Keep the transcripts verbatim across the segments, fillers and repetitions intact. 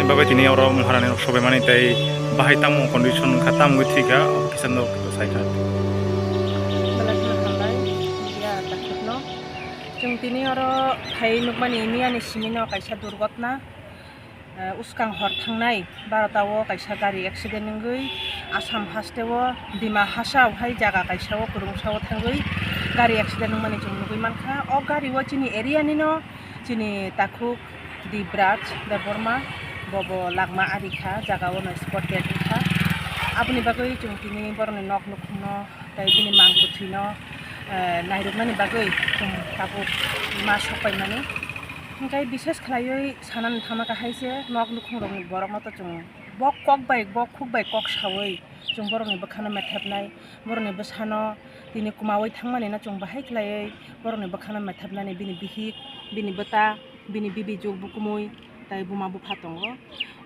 Bagwi tini oro Maharani rok sobaimani tei bahai tamo condition wngkha, tamo wngwi thwikha, kisa no sai kha. Belai kheno hambai, media takhukno. Chwng tini oro phai nukmani miyani simino kaisa durgotna, eh, uskang hor thangnai barota o kaisa gari accident wngwi Assam haste o Dima Hasao hai jaga kaisa o kwrwngsa o thangwi gari accident wngmani chwng nugwi mankha. O gari o chini area nino chini takhuk Dibraj Debbarma, bobo langma ari kha, jaga o no spot dead wngkha. Aboni bagwi chwng tini borokni nok nukhungno tei bini mang kwthwino, eh, nairwknani bagwi chwng tabuk ma sok paimani. Hwnkhe bises khlaiwi sanani thangma kha hai se nok nukhungrokni borokno to chwng bo kok bai, bo khuk bai kok saui chwng borokni bwkhano methepnai, borokni bwsano tini kwmaui thangmanino chwng bahai khlaiwi borokni bwkhano methepnani bini bihik, bini bwta, bini bibi juk bukumui tei buma bupha tongo.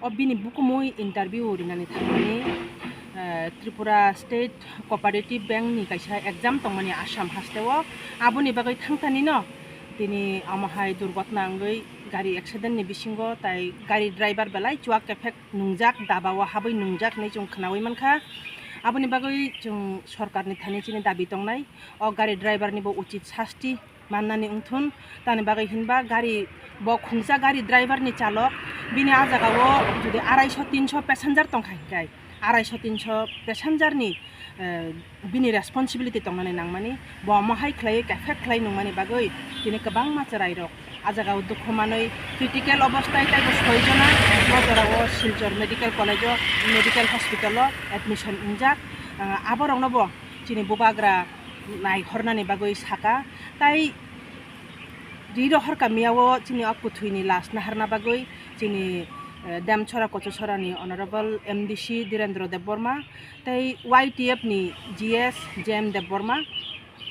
O bini bukumui interview rinani thangmani, eh, Tripura State Cooperative Bank ni kaisa exam tongmani Assam haste o. Aboni bagwi thangtanino tini omo hai durgotna wngwi gari accident ni bisingo tai gari driver belai chuak kephek nungjak, daba o habwi nungjak hinwi chwng khwnaui mankha. Aboni bagwi chwng sorkarni thani chini dabi tongnai, o gari driver ni bo uchit sasti mannani wngthun. Tamni bagwi hinba gari bo khungsa gari driver ni chalok bini a jaga o jodi araiso tinso passenger tongkha hinkai, araiso tinso passenger ni, eh, bini responsibility tongnani nangmani, bo omo hai khlaiwi kaphek khlai nungmani bagwi tini kwbangma chwrairok a jaga o dukhu manwi critical obostai tei bo soi jona bo jora o Silchar Medical College o, Medical Hospital o admission wngjak. Ah, aborokno bo chini bubagra naihornani bagwi saka, tai ri rohor kamiyao chini o kwthwini lash naharna bagwi chini, eh, Demchora Kochachora ni Honorable M D C Dhirendra Debbarma tei Y T F ni G S J M Debbarma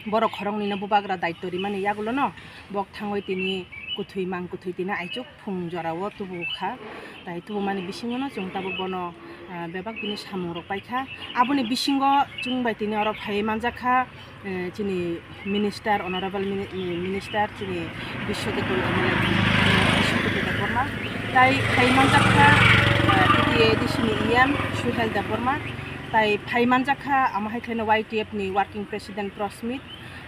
borok khoroknwino bubagra daityo rimani yagulono bok thangwi tini kwthwi mang kwthwi tini aichuk phung jorao tubu kha. Tai tubumani bisingono chwng tabuk bono, ah, bebak bini samung rok paikha. Aboni bisingo chwng bai tini oro phaiwi manjakha, eh, chini minister, honorable mini-, eh, minister chini Biswadevul M L A, eh, Biswadevul Debbarma. Tai phaiwi manjakha, eh, T T A A D C ni E M Suhel Debbarma. Tai phaiwi manjakha, amo hai khlaino Y T F ni working president Prosmit.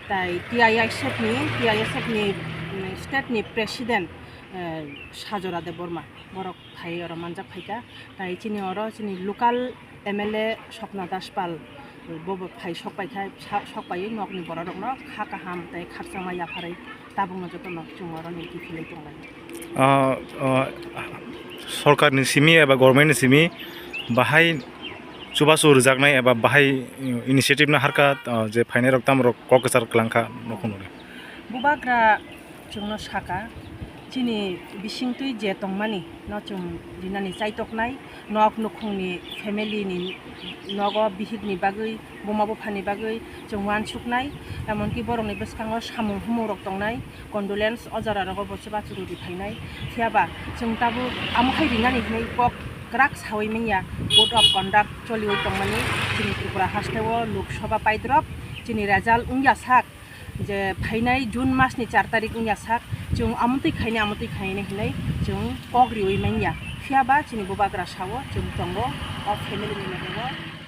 Tai T I S F ni, T I S F ni, mm, state ni president, eh, Sajora Debbarma. Borok phai oro manjak phaikha. Tai chini oro chini local M L A Swapna Das Pal bobo phai sok paikha, sa-, sok paiwi nokni borok rokno kha kaham tei khakchangma yapharwi tabukno jotono chwng oro ni kiphilwi tonglai. Ah, ah, sorkar ni simi eba government ni simi bahai chubachu rwjaknai eba bahai initiative no harkha, ah, je phainai rok tamo rok kok kwchar kwlangkha nokho nuknai. Bubagra chwngno saka, chini bisingtwi je tongmani no chwng rinani chaitoknai, nok nukhungni family ni nogo bihikni bagwi, buma buphani bagwi chwng uansuknai, emonki borokni bwskango samung humung rok tongnai, condolence o jora rogo bo chubachu rwdi phainai. Phiyaba chwng tabuk amo hai rinani hinwi kok kwrak saui manya, code of conduct choliui tongmani chini Tripura hasteo Lok Sabha paidrop chini result wngya sak. Je phainai June masni char tarik wngya sak, chwng amotwi khainai, amotwi khainai hinwi chwng kok riui manya. Phiyaba chini bubagra sao chwng tongo o family ni loge o.